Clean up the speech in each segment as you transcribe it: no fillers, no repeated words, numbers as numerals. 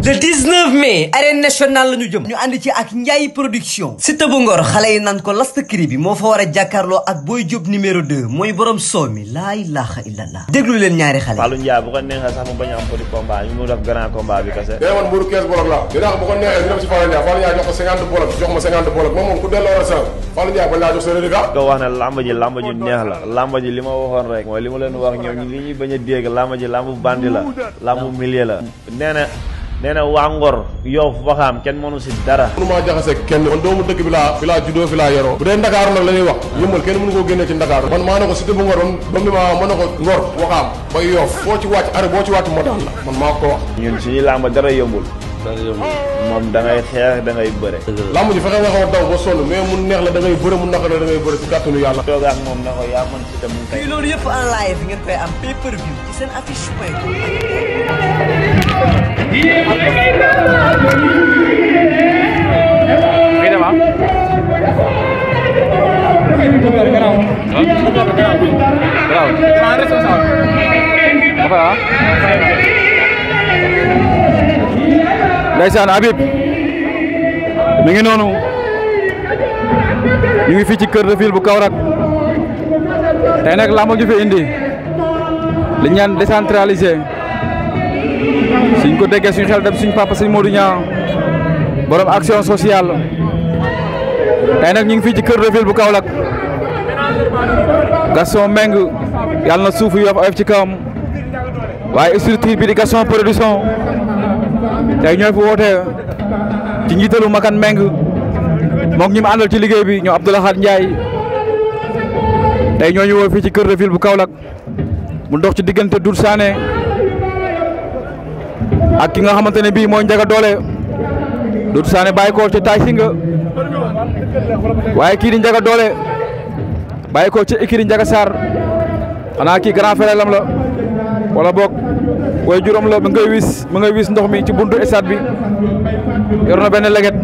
le 19 mai arène nationale la ñu jëm ñu ànd ci ak Ndiaye production Siteu bu Ngor xale yi naan ko last cri bi moo fa war a jàkkaarloo ak Boy Diop numéro 2 mooy borom soow mi laa ilaha illallah déglu leen ñaari xale Fallou Ndiaye bu ko neexee sax mu bañ a am petit combat ñu mu def grand combat bi kese day man mburu 15 bolok la dinaa ko bu ko neexee ñu dem si Fallou Ndiaye jox ko 50 bolok jox ma 50 bolok moom ku delloo sa Fallou Ndiaye bañ laa jox sa reliquat ko wax ne lamb ji neex la lamb ji li ma waxoon rek mooy li ma leen wax ñoom li ñuy bañ a dégg lamb ji lamb bandi la lamb milieu la nee na waa Ngor Yoff Waxaam kenn mënu si dara mënu maa jaxase kenn man doomu dëkk bi laa juddoo fi laa yaroo bu dee Ndakaaru nag la ñuy wax yëmbal kenn mënu koo génnee ci Ndakaaru man maa ne ko Siteu bu Ngor ba mu ma mën na ko Ngor Waxaam ba Yoff boo ci wàcc are boo ci wàcc moo daan la man maa ko wax ñun suñu lamb dara yombul moom da ngay xeex da ngay bëre lamb ji fexe nga xaw a daw ba sonn mais mun neex la da ngay bëre mun naqar la da ngay bëre ci kàttanu yàlla toog ak moom na ko yaa mën Siteu mu tey loolu yëpp en live ngeen koy am pay per view ci seen affiche point Ndeysaan Habib mi ngi noonu ñu ngi fii ci Cœur de Ville bu Kaolack tey nag lamb ju fi indi li ñaan décentralisé suñ ko déggee suñ xel dem suñ papa suñ Modou Niang borom action sociale tey nag ñu ngi fii ci Cœur de Ville bu Kaolack Gaston Mbengue yàlla na suufu Yoff oyof ci kawam waaye structure bi di Gaston production tey ñoo fi woote ci njiitalu Makan Mbengue mook ñi mu àndal ci liggéey bi ñoo Abdoulaye Ndiaye tey ñoo ñu woo fii ci Cœur de Ville bu Kaolack mu dox ci diggante Doudou Sané ak ki nga xamante ne bii mooy Ndiaga Dollé Doudou Sané bàyyi ko ci Tay Singa waaye kii di Ndiaga Dollé bàyyi ko ci écurie Ndiaga Sarr xanaa kii grand frère lam la wala boog way juróom la mu ngay wis ndox mi ci buntu stade bi yor na benn leget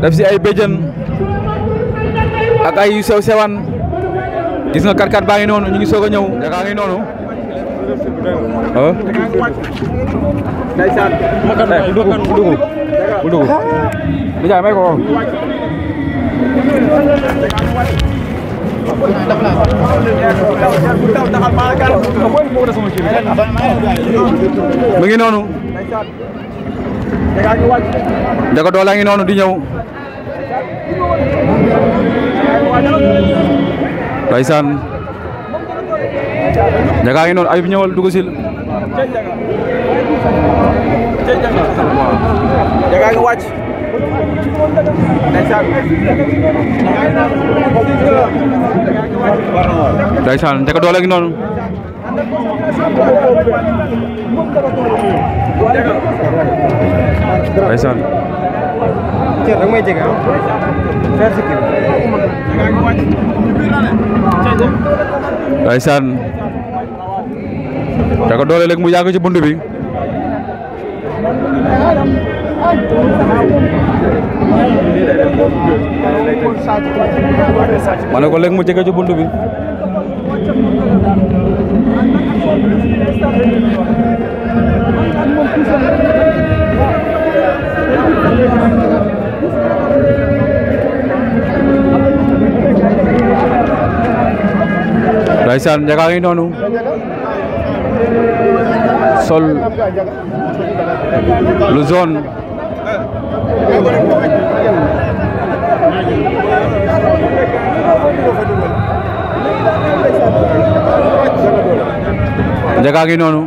def si ay béjjën ak ay sew sewaan gis nga kat baa ngi noonu ñu ngi soog a ñëw dakaa ngi noonu bu dugg di jaay may ko mu ngi noonu Ndiaga Dollé ngi noonu di ñëw ndeysaan Ndiaga ngi noonu Habib ñëwal dugg sil Ndiaga ngi wàcc ndeysaan Ndiaga Dollé ngi noonu ndeysaan ndeysaan Ndiaga Dollé léegi mu yàgg ci bunt bi ma ne ko léegi mu jege ci bunt bi ndeysaan Ndiaga ngi noonu sol lu jaune Ndiaga ngi noonu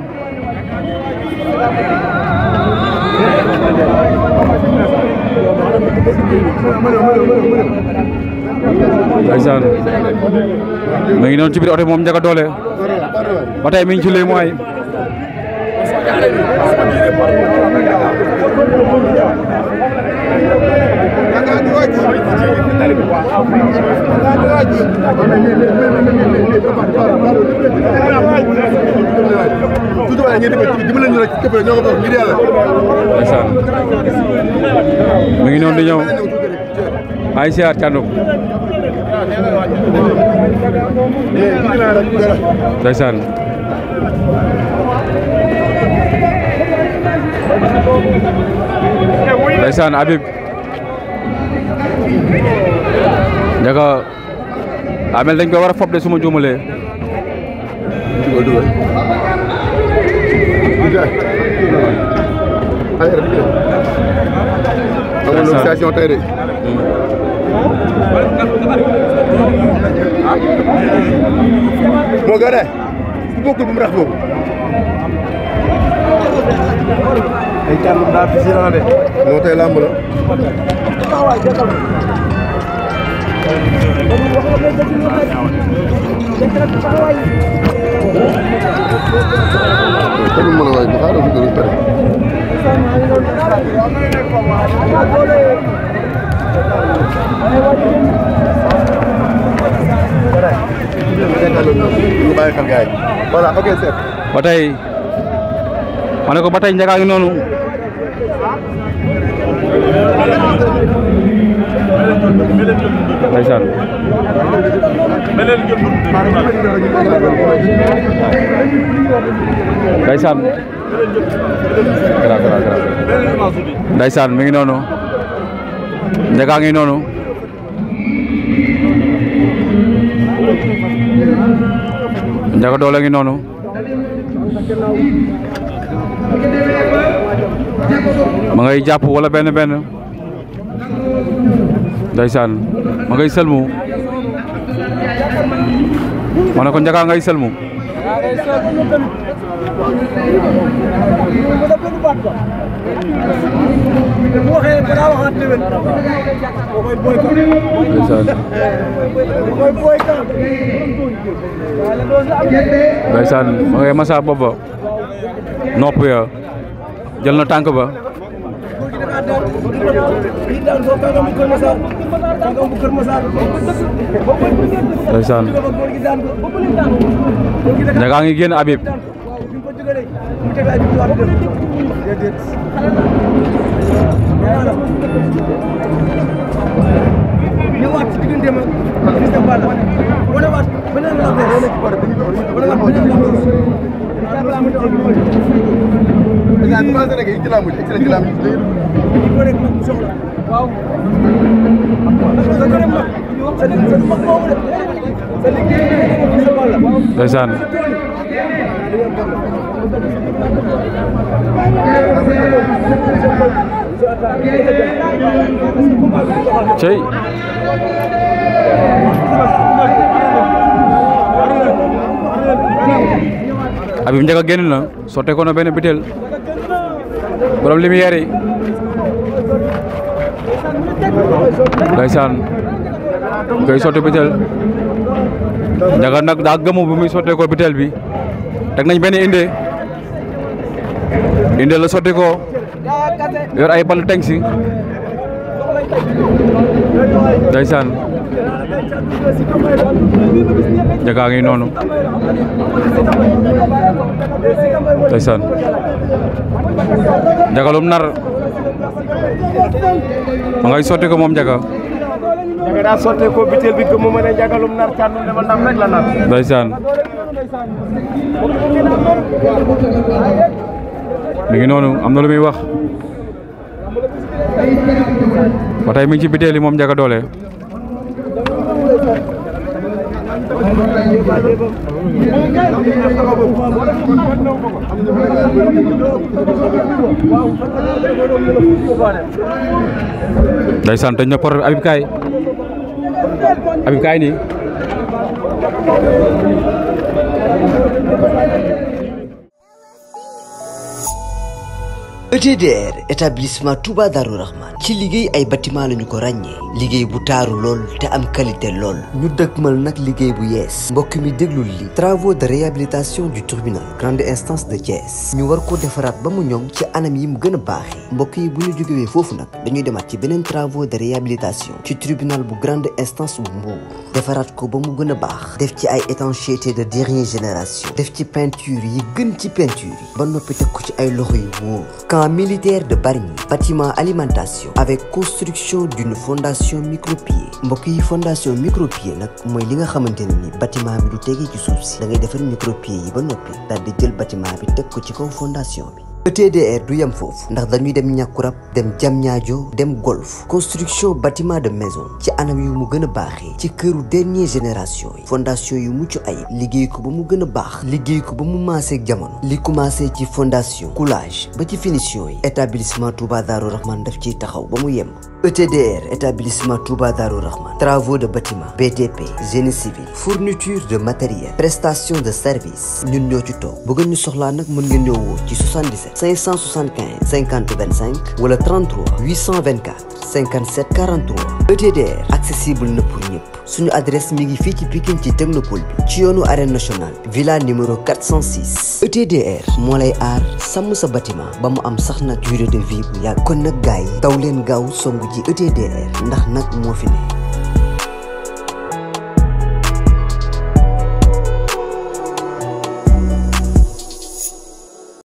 ndeysaan mi ngi noonu ci biir oto moom Ndiaga Dollé ba tey mi ngi ci lay mooy ndeysaan mi ngi noonu di ñëw ay siyaar Thiandoum ndeysaan ndeysaan Habib Ndiaga amel dañ ko war a fob de suma juumalee station tey de moo gën a bokkul bu mu rax boobu ay tànn daa fi si de moo tey làmb la tamit mën a waay bu xaaral fi dëgg pare ñu bàyyi xel gaay voilà ok c'est ba tey ma ne ko ba tey Ndiaga ngi noonu ndeysaan ndeysaan ndeysaan mi ngi noonu Ndiaga ngi noonu Ndiaga Dolé ngi noonu ma ngay jàpp wala benn ndeysaan ma ngay sëlmu ma ne ko Ndiaga ngay sëlmu ndeysaan ma ngay masa booba nopp ya jël na tànk ba ndeysaan Ndiaga ngi génn Habib ndeysaan cey Habib Ndiaga génn na sotte ko na benn bitel borom lumière yi ndeysaan koy sotti bitel Ndiaga nag daa gëmu bi muy sotte ko bitel bi teg nañ benn inde la sotti ko yor ay bal teng si ndeysaan Ndiaga ngi noonu ndeysaan Ndiaga lum nar ma ngay sotti ko moom Ndiaga daa sotte ko bitel bi gëmu ma ne Ndiaga lum nar cànnu ne ma ndam rek la nar ndeysaan mi ngi noonu am na lu muy wax ba tey mi ngi ci bitel yi moom Ndiaga Dolé ndeysaan tëj na porte Habib kaay nii ETDR établissement Touba Darou Rahman ci liggéey ay bâtiment lañu ko ràññee liggéey bu taaru lool te am qualité lool ñu dëkkmal nag liggéey bu yees mbokk mi déglul li travaux de réhabilitation du tribunal grande instance de Thiès ñu war ko defaraat ba mu ñoŋ ci anam yi mu gën a baaxee mbokk yi bu ñu jógewee foofu nag dañuy demaat ci beneen travaux de réhabilitation ci tribunal bu grande instance bu Mbour defaraat ko ba mu gën a baax def ci ay étanchéité de dernière génération def ci peinture yi gën ci peinture yi ba noppi teg ko ci ay loxo yu wóor camp militaire de Bargny bâtiment alimentation avec construction d'une fondation micropieux mbokk yi fondation micropieux nag mooy li nga xamante ne ni bâtiment bi du tegee ci suuf si da ngay defar micropieux yi ba noppi daal di jël bâtiment bi teg ko ci kaw fondation bi ETDR du yem foofu ndax dañuy dem ñàkkurab dem Diamniadio dem golf construction bâtiment de maison ci anam yu mu gën a baaxee ci këru dernière génération yi fondation yu mucc ayib liggéey ko ba mu gën a baax liggéey ko ba mu maaseeg jamono li commencé ci fondation coulage ba ci finition yi établissement Touba Darou Rahman daf ciy taxaw ba mu yem. ETDR établissement Touba Darou Rahman travaux de bâtiment BTP génie civil fourniture de matériel prestation de service ñun ñoo ci toog bu ngeen ñu soxlaa nag mën ngeen ñëw woo ci 77 575 50 25 wala 33 824 57 43 ETDR accessible na pour ñëpp suñu adresse mi ngi fii ci Pikine ci technopole bi ci yoonu arène nationale villa numéro 406 ETDR moo lay aar sàmm sa bâtiment ba mu am sax nag durée de vie bu yàgg kon nag gars yi daw leen gaaw songu ji ETDR ndax nag moo fi ne